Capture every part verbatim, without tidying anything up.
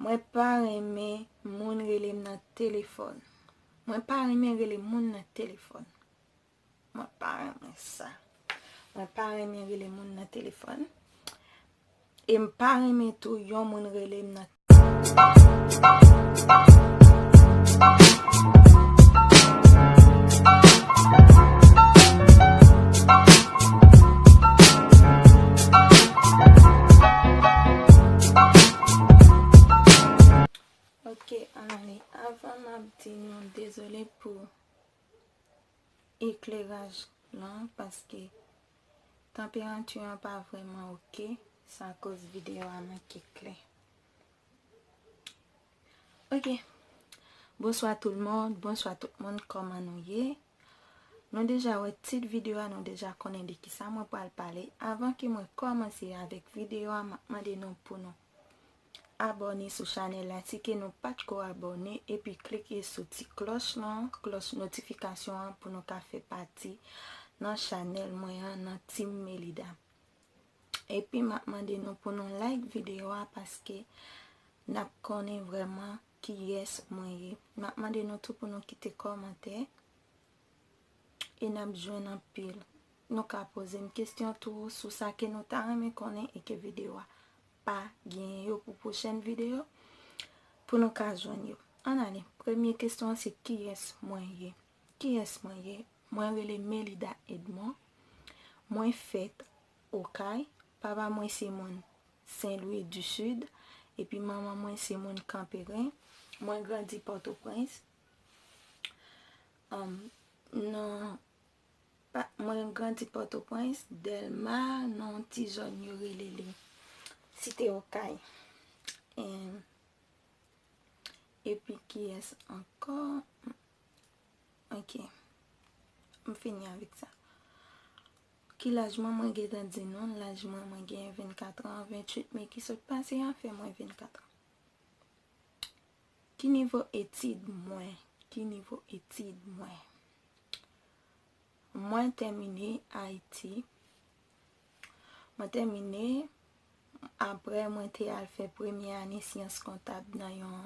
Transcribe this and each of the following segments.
Mwen pa renmen moun rele m nan telefòn. Mwen pa renmen rele moun nan telefòn. Mwen pa renmen sa. Mwen pa renmen rele moun nan telefòn. E m pa renmen tou yon moun rele m nan. Ok, ann ale. Avan m ap di nou dezole pou ekleraj lan, paske tanperati an pa vrèman ok, sa koz videyo a manke klè. Ok. Bonswa tout moun, bonswa tout moun, kòman nou ye? Nou deja wè tit videyo a, nou deja konnen de kisa mwen pral pale. Avan ke mwen kòmanse avèk videyo a, m ap mande nou pou nou abòne sou chanèl la, si ke nou pa t ko abòne, epi klike sou ti klòch lan, klòch notifikasyon an, pou nou ka fè pati nan chanèl mwen an, nan Team Melida. Epi m ap mande nou pou nou like videyo a, paske n ap konnen vrèman kiyès mwen ye. M ap mande nou tou pou nou kite kòmantè. E n ap jwenn anpil. Nou ka poze m kesyon tou sou sa ke nou ta renmen konnen e ke videyo a pa genyen yo pou pwochèn videyo, pou nou ka jwenn yo. Ann ale, premye kesyon an se kiyès mwen ye? Kiyès mwen ye? Mwen rele Melida Edmond. Mwen fèt Okay. Papa mwen se moun Sen Lwi di Sid. Epi manman mwen se moun Kanperen. Mwen grandi Pòtoprens. Anm, nan, pa, mwen grandi Pòtoprens, Dèlma, nan yon ti zòn yo rele li Site Okay. Em, epi kiyès ankò? Ok. M fini avèk sa. Ki laj mwen? Mwen gentan di nou, laj mwen, mwen gen vennkat an, venntuit me ki sot pase a fè mwen vennkat an. Ki nivo etid mwen? Ki nivo etid mwen? Mwen tèmine Ayiti. Mwen tèmine, apre mwen te al fè premye ane syans kontab nan yon,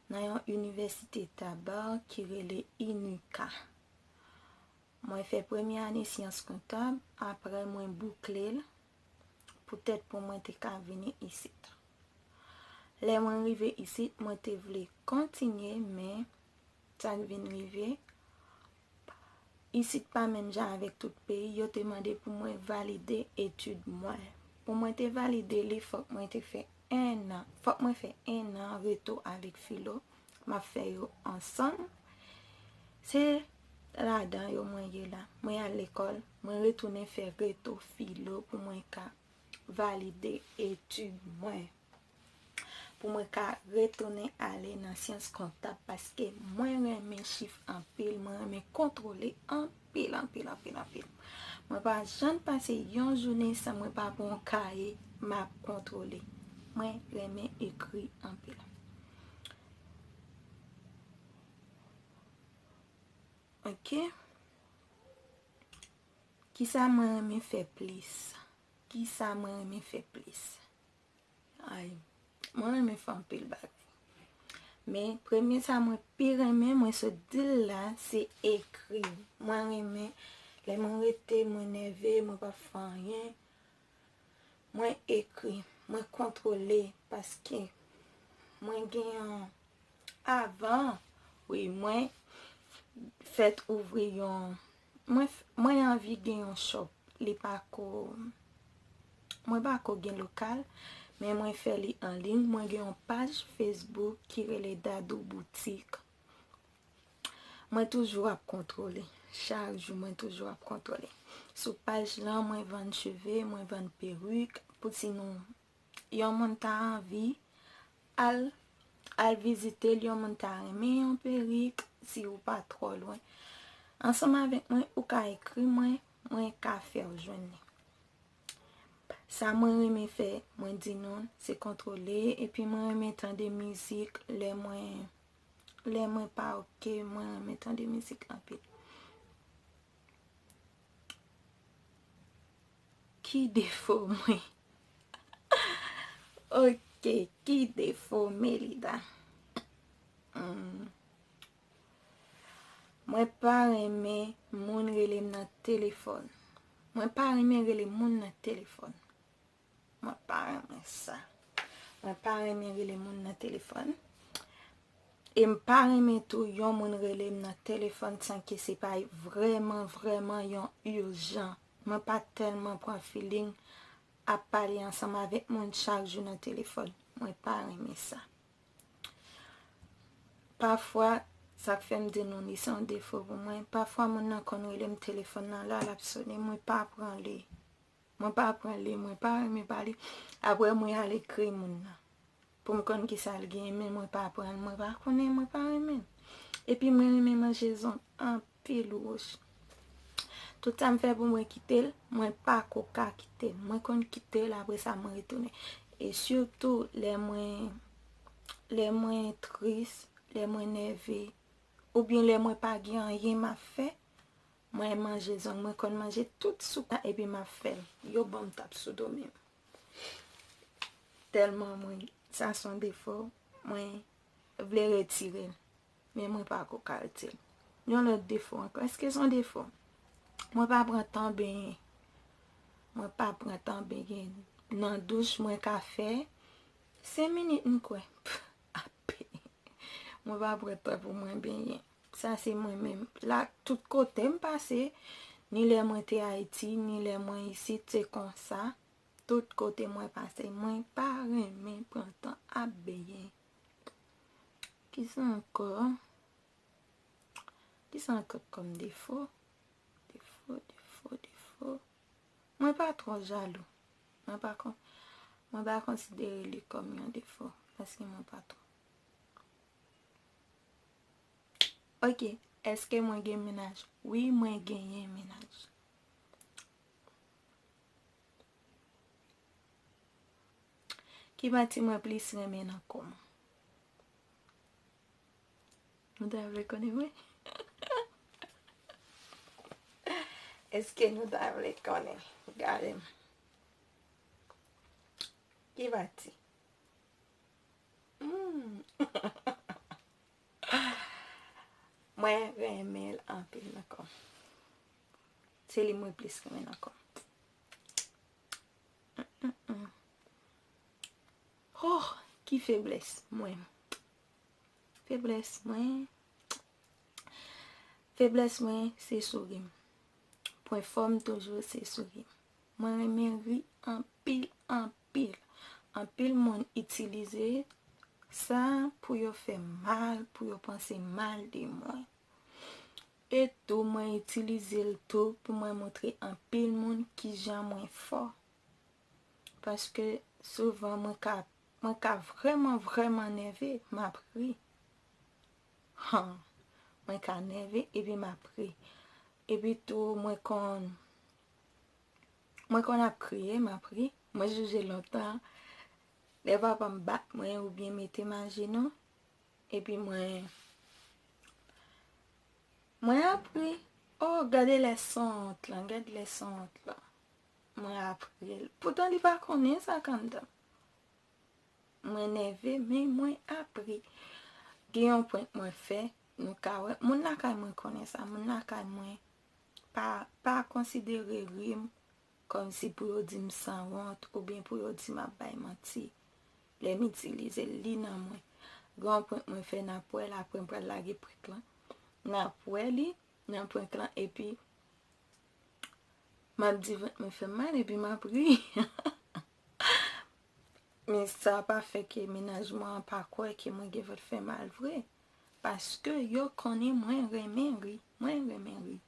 nan yon inivèsite Tabar ki rele INUCA. Mwen fè premye ane syans kontab, apre mwen boukle l poutèt pou mwen te ka vini isit. Lè mwen rive isit, mwen te vle kontinye, men sa k vin rive, isit pa menm jan avèk tout peyi, yo te mande pou mwen valide etid mwen. Pou mwen te valide li, fòk mwen te fè en an. Fòk mwen fè en an reto avèk filo. M ap fè yo ansanm. Se ladan yo mwen ye la. Mwen al lekòl, mwen retounen fè reto filo pou mwen ka valide etid mwen. Pou mwen ka retounen ale nan syans kontab, paske mwen renmen chif anpil, mwen renmen kontwole anpil, anpil, anpil, anpil. Mwen pa janm pase yon jounen san mwen pa pran yon kaye, m ap kontwole. Mwen renmen ekri anpil. Ok. Kisa mwen renmen fè plis? Kisa mwen renmen fè plis? Ay, mwen renmen fè anpil bagay. Men premye sa mwen pi renmen, mwen sot di l la, se ekri. Mwen renmen, lè mwen rete, mwen nève, mwen pa fè anyen. Mwen ekri, mwen kontwole, paske mwen gen yon, avan, wi, mwen fèt ouvri yon, mwen f-, mwen anvi gen yon shop. Li pa ko, mwen pa ko gen lokal, men mwen fè li an liy. Mwen gen yon paj Facebook ki rele Dadou Boutique. Mwen toujou ap kontwole. Chak jou, mwen toujou ap kontwole. Sou paj lan, mwen vann cheve, mwen vann perik. Pou si nou, yon moun ta anvi al, al vizite l, yon moun ta renmen yon perik, si ou pa twò lwen, ansanm avèk mwen, ou ka ekri mwen, mwen ka fè w jwenn li. Sa mwen renmen fè, mwen di nou, se kontwole, epi mwen renmen tande mizik lè mwen, lè mwen pa oke, mwen renmen tande mizik anpil. Ki defo mwen? Ok, Ok, ki defo Melida? Hmm. Mwen pa renmen moun rele m nan telefòn. Mwen pa renmen rele moun nan telefòn. Mwen pa renmen sa. Mwen pa renmen rele moun nan telefòn. E m pa renmen tou yon moun rele m nan telefòn san ke se pa vrèman, vrèman yon ijan. Mwen pa tèlman pran feeling ap pale ansanm avèk moun chak jou nan telefòn. Mwen pa renmen sa. Pafwa, sa k fè m di nou li se yon defo pou mwen. Pafwa, moun nan konn rele m, telefòn nan la, l ap sone, mwen pa pran li. Mwen pa pran li, mwen pa renmen pale. Apre, mwen al ekri moun nan pou m konn kisa l genyen, men mwen pa pran l, mwen pa konnen, mwen pa renmen l. Epi mwen renmen manje zong anpil, wouch. Tout sa m fè pou mwen kite l, mwen pa ko ka kite l. Mwen konn kite l, apre sa mwen retounen. E sitou lè mwen, lè mwen tris, lè mwen nève, oubyen lè mwen pa gen anyen m ap fè, mwen manje zong, mwen konn manje tout souk la epi m ap fè l. Yo ban m tap sou do menm. Tèlman mwen, sa se yon defo, mwen vle retire l. Men mwen pa ko ka retire l. Yon lòt defo ankò. Èske se yon defo? Mwen pa pran tan benyen. Mwen pa pran tan benyen. Nan douch, mwen ka fè senk minit, m kwè. Ape. Mwen pa pran tan pou mwen benyen. Sa se mwen menm. La, tout kote m pase, ni lè mwen te Ayiti, ni lè mwen isit, se konsa. Tout kote mwen pase, mwen pa renmen pran tan ap benyen. Kisa ankò? Kisa ankò kòm defo? Defo, defo, defo. Mwen pa twò jalou. Mwen pa kon-, mwen pa konsidere li kòm yon defo, paske mwen pa twò. Ok, èske mwen gen mennaj? Wi, mwen genyen mennaj. Ki pati mwen plis renmen nan kò m? Nou ta vle konnen mwen? Èske nou ta vle konnen? Gade m. Ki pati? Hmm. Mwen renmen l anpil nan kò m. Se li mwen plis renmen nan kò m. Mm, mm, mm. Oh, ki feblès mwen? Feblès mwen. Feblès mwen se souri m. Pwen fò m toujou se souri m. Mwen renmen ri anpil, anpil. Anpil moun itilize sa pou yo fè mal, pou yo panse mal de mwen. E tou, mwen itilize l tou pou mwen montre anpil moun kijan mwen fò. Paske souvan mwen ka, mwen ka vrèman, vrèman nève, m ap ri. Han, mwen ka nève epi m ap ri. Epi tou, mwen konn, mwen konn ap kriye, m ap ri. Mwen sonje lontan, lè papa m bat mwen oubyen mete m ajenou, epi mwen, mwen ap ri. Oh, gade lè sanwont lan, gade lè sanwont lan. Mwen ap ri. Poutan li pa konnen sa k anndan. Mwen nève, men mwen ap ri. Gen yon prank mwen fè, nou ka wè. Moun lakay mwen konnen sa. Moun lakay mwen pa, pa konsidere ri m kòmsi pou yo di m sanwont oubyen pou yo di m ap bay manti. Lè m itilize l, li nan mwen. Gen yon prank mwen fè, n ap wè l, apre m pral lage prank lan. N ap wè li nan prank lan, epi m ap di vant mwen fè m mal, epi m ap ri. Men sa pa fè ke mennaj mwen an pa kwè ke mwen gen vant fè mal vre. Paske yo konnen mwen renmen ri. Mwen renmen ri.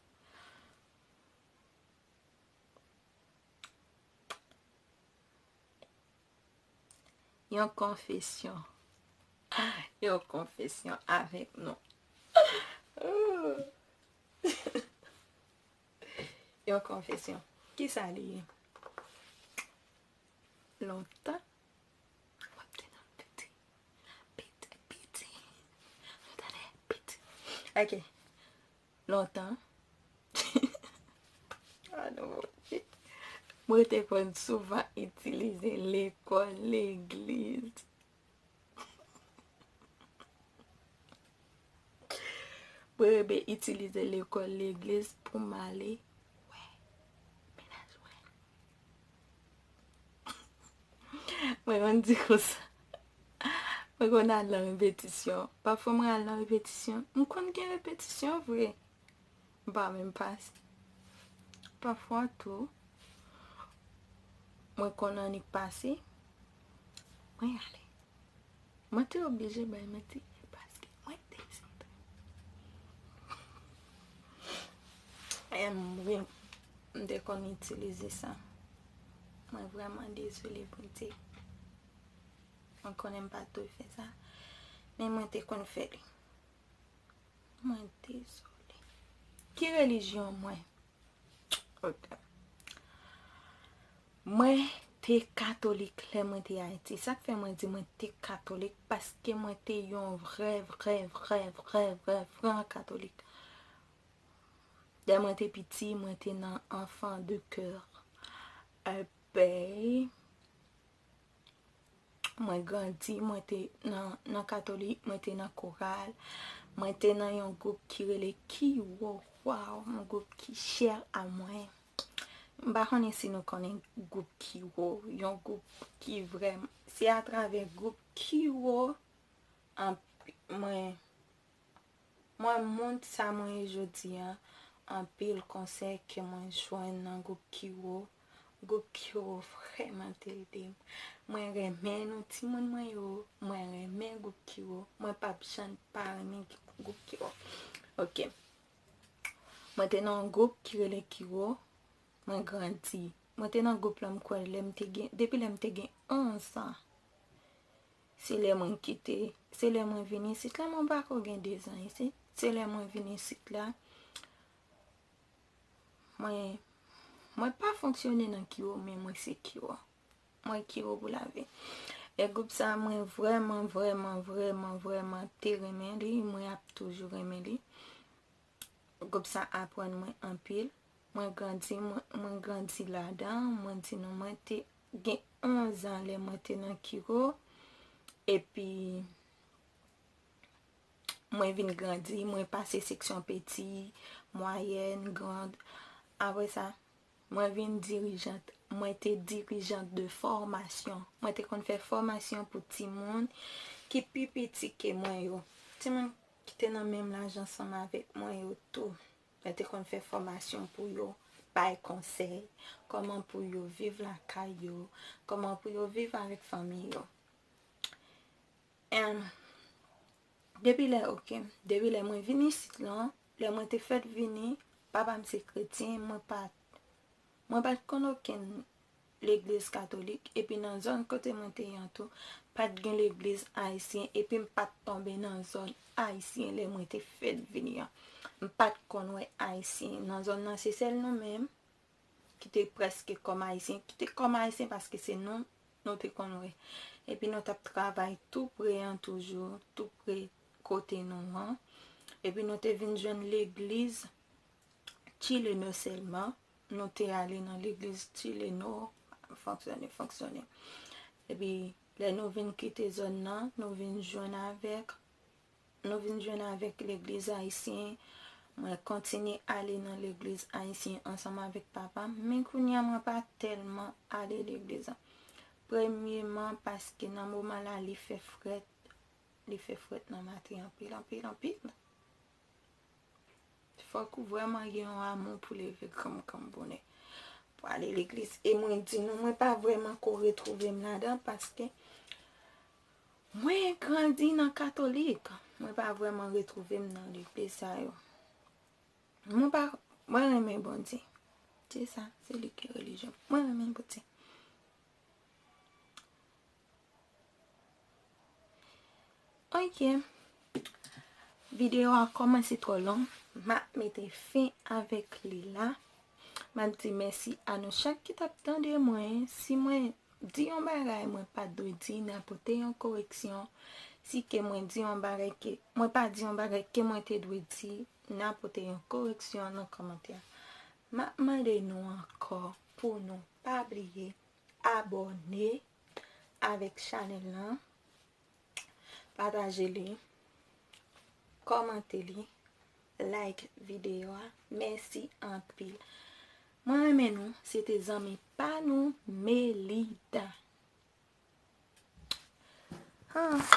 Yon konfesyon. Yon konfesyon avèk nou. Yon konfesyon. Kisa li ye? Lontan. M ap di non piti. Piti, piti. Tande, piti. Ok. Lontan. Ah non, Bondye. Mwen te konn souvan itilize lekòl, legliz, Mwen renmen itilize lekòl, legliz pou m ale wè mennaj mwen. Mwen konn di konsa. Mwen konn al nan repetisyon. Pafwa mwen al nan repetisyon. M konn gen repetisyon vre. M pa menm pase. Pafwa tou, mwen konn annik pase. Mwen ale. Mwen te oblije bay menti paske mwen te santi. Em, wi, m te konn itilize sa. Mwen vrèman dezole, Bondye. Mwen konnen m pa t dwe fè sa, men mwen te konn fè li. Mwen dezole. Ki relijyon mwen? Ok. Mwen te katolik lè mwen te Ayiti. Sa k fè mwen di mwen te katolik, paske mwen te yon vrè, vrè, vrè, vrè, vrè, vrè katolik. Lè mwen te piti, mwen te nan enfant de cœur. Ebyen, mwen grandi, mwen te nan, nan katolik, mwen te nan koral, mwen te nan yon gwoup ki rele Kiwo. Waw, yon gwoup ki chè a mwen. M pa konnen si nou konnen gwoup Kiwo, yon gwoup ki vrèman, se atravè gwoup Kiwo, an, mwen, mwen moun sa mwen ye jodi a, anpil konsèy ke mwen jwenn nan gwoup Kiwo. Gwoup Kiwo vrèman te ede m. Mwen renmen nou timoun mwen yo, mwen renmen gwoup Kiwo. Mwen p ap janm pa renmen gwoup Kiwo. Ok. Mwen te nan yon gwoup ki rele Kiwo. Mwen grandi. Mwen te nan gwoup lan, m kwè, lè m te gen, depi lè m te gen onz an. Se lè mwen kite, se lè mwen vin isit la, mwen pako gen de zan isit. Se lè mwen vin isit la, mwen, mwen pa fonksyone nan Kiwo, men mwen se Kiwo. Mwen Kiwo pou lavi. E gwoup sa, mwen vrèman, vrèman, vrèman, vrèman te renmen li, mwen ap toujou renmen li. Gwoup sa aprann mwen anpil. Mwen grandi, mwen, mwen grandi ladan, mwen di nou, mwen te gen onz an lè mwen te nan Kiwo. Epi, mwen vin grandi, mwen pase seksyon peti, mwayèn, grand. Apre sa, mwen vin dirijant. Mwen te dirijant de fòmasyon. Mwen te konn fè fòmasyon pou timoun ki pi piti ke mwen yo. Timoun ki te nan menm laj ansanm avèk mwen yo tou. Mwen te konn fè fòmasyon pou yo, bay konsèy, kòman pou yo viv lakay yo, kòman pou yo viv avèk fanmi yo. And depi lè, ok, depi lè mwen vin isit lan, lè mwen te fèt vini, papa m se kretyen, mwen pa, mwen pa t konn okenn legliz katolik, epi nan zòn kote mwen te ye an tou, pa t gen legliz ayisyen, epi m pa t tonbe nan zòn ayisyen lè mwen te fèt vini an. M pa t konn wè ayisyen. Nan zòn nan, se sèl nou menm ki te prèske kòm ayisyen, ki te kòm ayisyen paske se nou, nou te konn wè. Epi nou t ap travay tou pre an toujou, tou pre kote nou an. Epi nou te vin jwenn legliz Chileno sèlman. Nou te ale nan legliz Chileno, fonksyone, fonksyone. Epi, lè nou vin kite zòn nan, nou vin jwenn avèk, nou vin jwenn avèk legliz ayisyen. Mwen kontinye ale nan legliz ayisyen ansanm avèk papa m. Men kounye a, mwen pa tèlman ale legliz la. Premyeman, paske nan moman la, li fè frèt, li fè frèt nan maten anpil, anpil, anpil. Fòk ou vrèman gen yon amou pou leve granm granm bonè pou ale legliz. E mwen di nou, mwen pa vrèman ko retwouve m ladan paske mwen grandi nan katolik. Mwen pa vrèman retwouve m nan legliz sa yo. Mwen pa, mwen renmen Bondye. Se sa, se li ki relijyon. Mwen renmen Bondye. Ok. Videyo a kòmanse twò long. M ap mete fen avèk li la. M ap di mèsi a nou chak ki t ap tande mwen. Si mwen di yon bagay mwen pa t dwe di, n a pote yon koreksyon. Si ke mwen di yon bagay ke, mwen pa di yon bagay ke mwen te dwe di, n a pote yon koreksyon nan kòmantè. M ap mande nou ankò pou nou pa bliye abòne avèk chanèl lan, pataje li, kòmante li, like videyo a. Mèsi anpil. Mwen renmen nou. Se te zanmi pa nou, Melida. Ah,